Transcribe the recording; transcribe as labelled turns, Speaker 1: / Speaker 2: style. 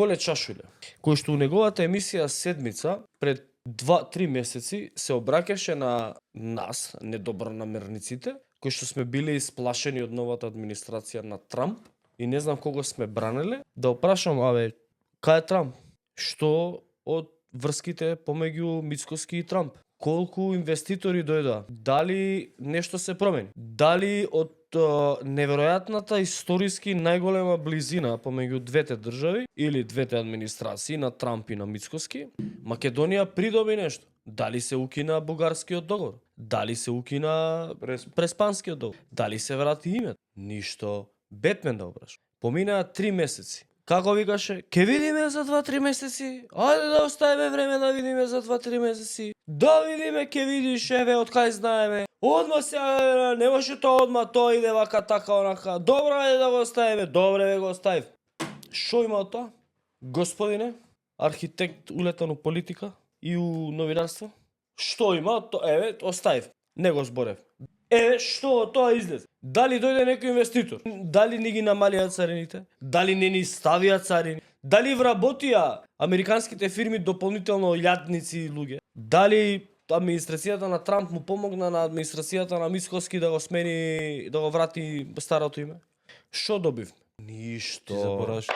Speaker 1: Поле Чашуле, кој што у неговата емисија Седмица пред 2-3 месеци се обраќаше на нас, недобронамерниците, кои што сме биле исплашени од новата администрација на Трамп и не знам кого сме бранеле, да опрашам, кај е Трамп? Што од врските помеѓу Мицкоски и Трамп? Колку инвеститори дојдоа? Дали нешто се промени? Дали од неверојатната историски најголема близина помеѓу двете држави или двете администрации на Трамп и на Мицкоски, Македонија придоби нешто? Дали се укина бугарскиот договор? Дали се укина преспанскиот договор? Дали се врати името? Ништо. Бетмен да обраш. Поминаа 3 месеци. Како викаше? Ке видиме за 2-3 месеци. Ајде да оставиме време да видиме за 2-3 месеци. Да видиме, ке видиш, еве, од кај знаеме. Одма се, не може тоа одма, тоа иде вака, така, онака. Добро, ајде да го оставиме. Добре, ве го оставив. Шо има од тоа? Господине, архитект улетан у политика и у новинарство? Што има од тоа? Еве, оставив. Не го зборев. Еве, што од тоа излезе? Дали дојде некој инвеститор? Дали не ги намалија царините? Дали не ни ставија царини? Дали вработија американските фирми дополнително илјадници луѓе? Дали администрацијата на Трамп му помогна на администрацијата на Мицкоски да го смени, да го врати старото име? Што добив? Ништо.
Speaker 2: Ти забораш.